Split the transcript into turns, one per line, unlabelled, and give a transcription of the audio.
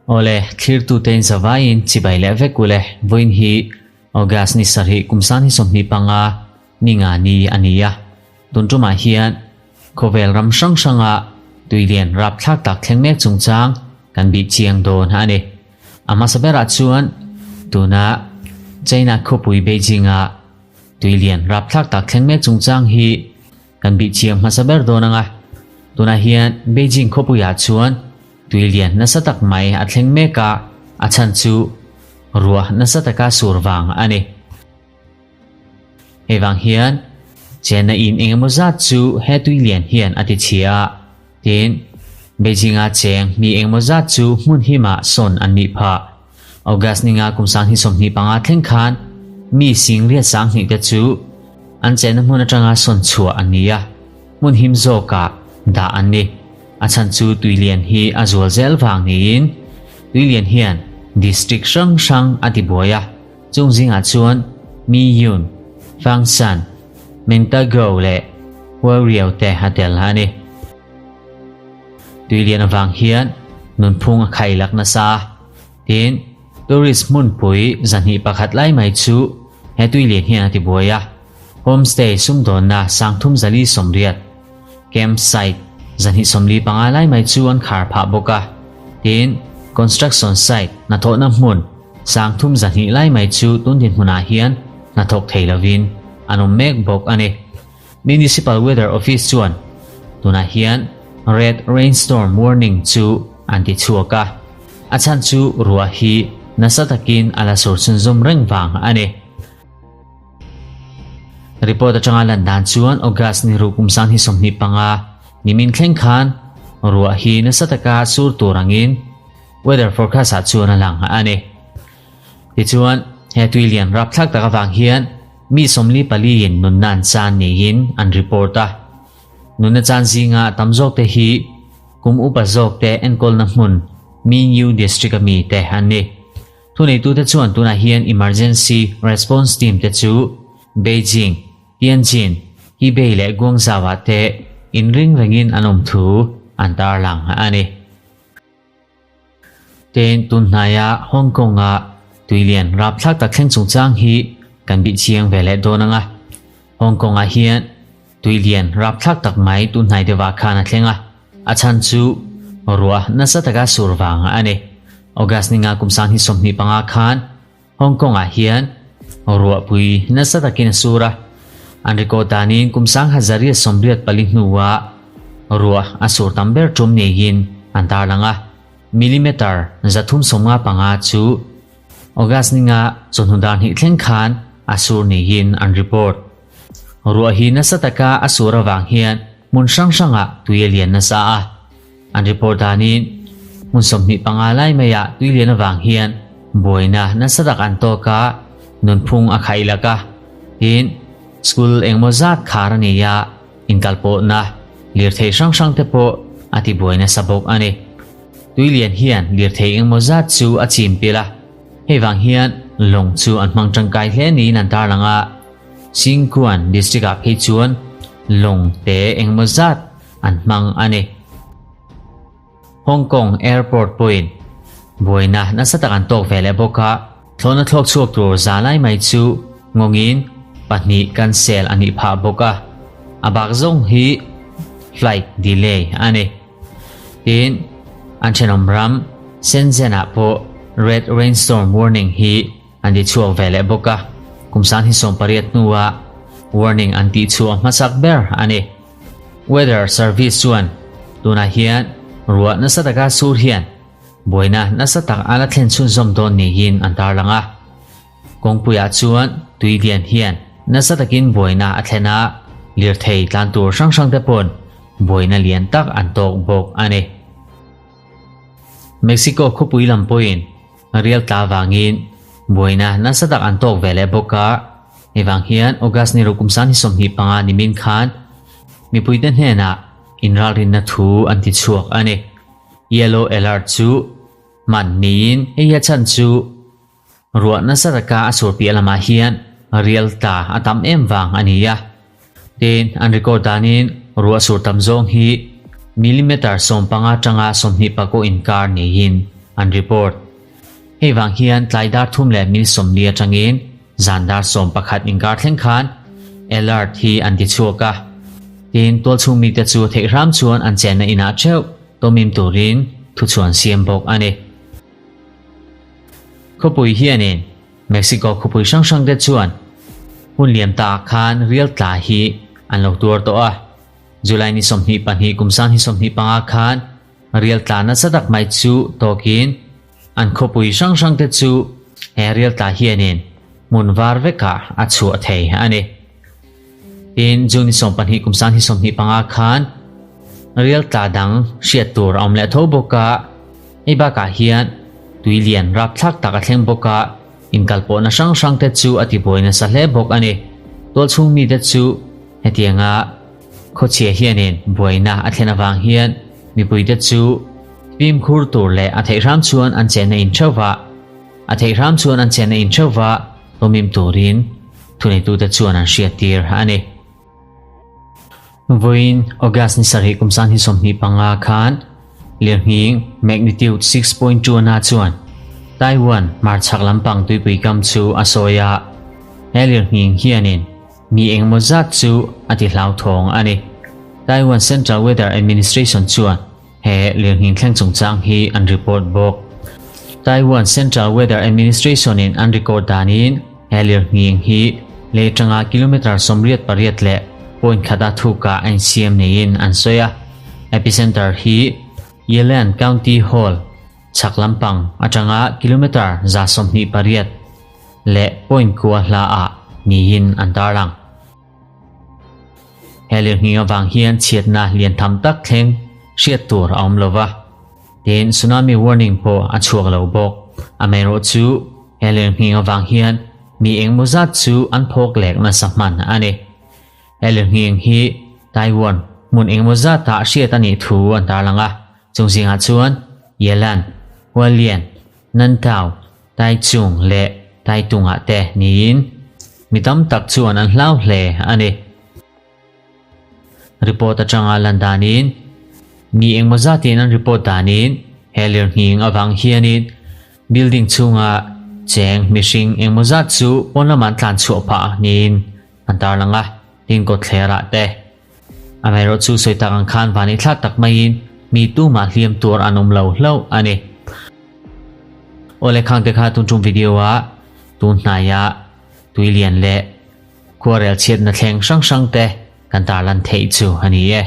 Awle, thlirtute in zavaiin chibai leh vek ule, vawiin hi August ni sarih kum sang hi 25 ni nga ni a ni a, tun tumah hian khawvel ram hrang hranga tuilian rapthlak tak thleng mek chungchang kan bih chiang dawn a ni. A hmasa berah chuan tuna China khawpui Beijing-a tuilian rapthlak tak thleng mek chungchang hi Kan bih chiang hmasa ber dawn ang a, tunah hian Beijing khawpuiah chuan tui lian nasa tak mai a thleng mek a, a chhan chu ruah nasa taka sur vang a ni. Hei vang hian chenna in eng emaw zat chu he tui lian hian a ti chhia a, tin, Beijing-a cheng mi eng emaw zat chu hmun himah sawn an nih phah. August ninga kum 2025 thleng khan mi sing riat 2000 te chu an chenna hmun atanga sawn chhuah an ni a, hmun him zawkah dah an ni. A chhan chu tuilian hi a zual zel vang niin tuilian hian district hrang hrang a ti buai a, chung zingah chuan Miyun, Fangshan, Mengtagou leh Huairiao te a tel a ni. Tuilian avang hian nunphung a khailak nasa a, tin tourist hmunpui 21 lai mai chu he tuilian hian a ti buai a, homestay sumdawnna 3480, campsite 245 lai mai chu an khar phah bawk a, tin construction site hnathawhna hmun 302 lai mai chu tun dinhmunah hian hnathawk thei lovin an awm mek bawk a ni. Municipal Weather Office chuan tunah hian Red Rainstorm Warning chu an ti chhuak a, a chhan chu ruah hi nasa takin a la sur chhunzawm reng vang a ni. Report atanga lan dan chuan August ni ru kum 2025 nimin thleng khan ruah hi nasa taka sur tur angin weather forecast ah chuan a lang a ni. Tichuan, he tuilian rapthlak tak avang hian Mi 44 in nunna an chan niin an report a. Nunna chan zinga tam zawk te hi kum upa zawk te enkawlna hmun Minyu District a mi te an ni. Thuneitute chuan tunah hian Emergency Response Team te chu Beijing, Tianjin, Hebei leh Guangzhou ah te inring rengin an awm thu an tarlang a ni. Tin, tun hnaia Hong Kong-a tuilian rapthlak tak thleng chungchang hi kan bih chiang ve leh dawn ang a. Hong Kong-ah hian tuilian rapthlak tak mai tun hnai deuhah khan a thleng a, a chhan chu ruah nasa taka sur vang a ni. August ninga kum 2025 khan Hong Kong-ah hian ruahpui nasa takin a sur a, an record danin kum 1884 hnuah ruah a sur tam ber tum neiin an tarlang a. Millimeter 355 chu August ninga chawhnu dar hnih thleng khan a sur niin an report. Ruah hi nasa taka a sur avang hian hmun hrang hrangah tui a lian nasa a. An report danin hmun 25 lai maiah tui lian avang hian buaina nasa tak an tawk a, nunphung a khailak a. Tin, school engmaw zat khar a ni a, Inkalpawhna lirthei hrang hrang te pawh a ti buai nasa bawk a ni. Tuilian hian lirthei engmaw zat chu a chim pilh a, hei vang hian lawng chu an hmang tangkai hle niin an tarlang a. Singkuan district ah phei chuan lawng te engmaw zat an hmang a ni. Hong Kong Airport pawhin buaina nasa tak an tawk ve leh bawk a, thlawhna thlawk chhuak tur za lai mai chu ngawngin pahnih cancel a nih phah bawk a, a bak zawng hi flight delay a ni. Tin, an thenawm ram Shenzhen-ah pawh red rainstorm warning hi an ti chhuak ve leh bawk a, kum 2018 hnua warning an tih chhuah hmasak ber a ni. Weather Service chuan tunah hian ruah nasa taka sur hian buaina nasa tak a la thlen chhunzawm dawn niin an tarlang a. Kawngpuiah chuan tui lian hian nasa takin buaina a thlen a, lirthei tlan tur hrang hrang te pawn buaina lian tak an tawk bawk a ni. Mexico khawpui lam pawhin rial tla vangin buaina nasa tak an tawk ve leh bawk a. Hei vang hian August ni ro kum 2025 nimin khan mipuite hnenah inralrinna thu an ti chhuak a ni. Yellow alert chu hman niin hei hi a chhan chu ruah nasa taka a sur piah lamah hian rial tla a tam em vang a ni a. Tin, an record danin ruah sur tam zawng hi Millimeter 15 atanga 25 inkar niin an report. Hei vang hian tlai dar thum leh min 40 atangin zan dar 11 inkar thleng khan alert hi an ti chhuak a. Tin, tualchhung mite chu theih hram chuan an chenna inah theuh tawmim turin thuchhuan siam bawk a ni. Khawpui hianin Mexico khawpui hrang hrang te chuan hun liam ta khan rial tla hi an lo tuar tawh a. July ni 22 kum 2025 khan rial tla nasa tak mai chu tawkin an khawpui hrang hrang te chu he rial tla hianin hmun var vekah a chhuah thei a ni. Tin, June ni 12 kum 2025 khan rial tla dang hriat tur a awm leh tho bawk a. Hei bakah hian tui lian rapthlak tak a thleng bawk a, inkalpawhna hrang hrang te chu a tibuai nasa hle bawk a ni. Tualchhung mite chu hetianga khawchhia hianin buaina a thlen avang hian mipuite chu fimkhur tur leh a theih hram chuan an chenna in theuhvah a theih hram chuan an chenna in theuhvah tawmim turin thuneitute chuan an hriat tir a ni. Vawiin August ni sarih kum 2025 khan lirnghing magnitude 6.2 na chuan Taiwan hmarchhak lampang tuipui kam chu a sawi a. He lirnghing hianin mi engemaw zat chu a ti hlauthawng a ni. Taiwan Central Weather Administration chuan he lirnghing thleng chungchang hi an report bawk. Taiwan Central Weather Administration in an record danin he lirnghing hi lei atanga kilometre 88 leh point khata thuka a insiam niin an sawi a. Epicenter hi Yilan County Hall chhak lampang atanga kilometre 128 leh point kua hla ah niin an tarlang. He lirnghing avang hian chhiatna lian tham tak thleng hriat tur a awm lova. Tin, tsunami warning pawh a chhuak lo bawk. Amaherawh chu he lirnghing avang hian mi engemaw zat chu an phawk lek nasa hman a ni. He lirnghing hi Taiwan hmun engemaw zatah hriat a nih thu an tarlang a. Chung zingah chuan Yilan, Hualien, Nantao, Taichung leh Taitungah te niin mi tam tak chuan an hlau hle a ni. Report atanga lan danin mi engemaw zatin an report danin he lirnghing avang hianin building chhunga cheng mihring engemaw zat chu pawn lamah an tlan chhuah phah niin an tarlang a, tin kawtthlerah te. Amaherawh chu sawi tak ang khan van i thlak tak maiin mi tumah hliam tur an awm lo hlauh a ni. Awle khang te kha tun tum video ah tun hnaia tui lian leh khuarel chhiatna thleng hrang hrang te kan tarlan theih chu a ni e.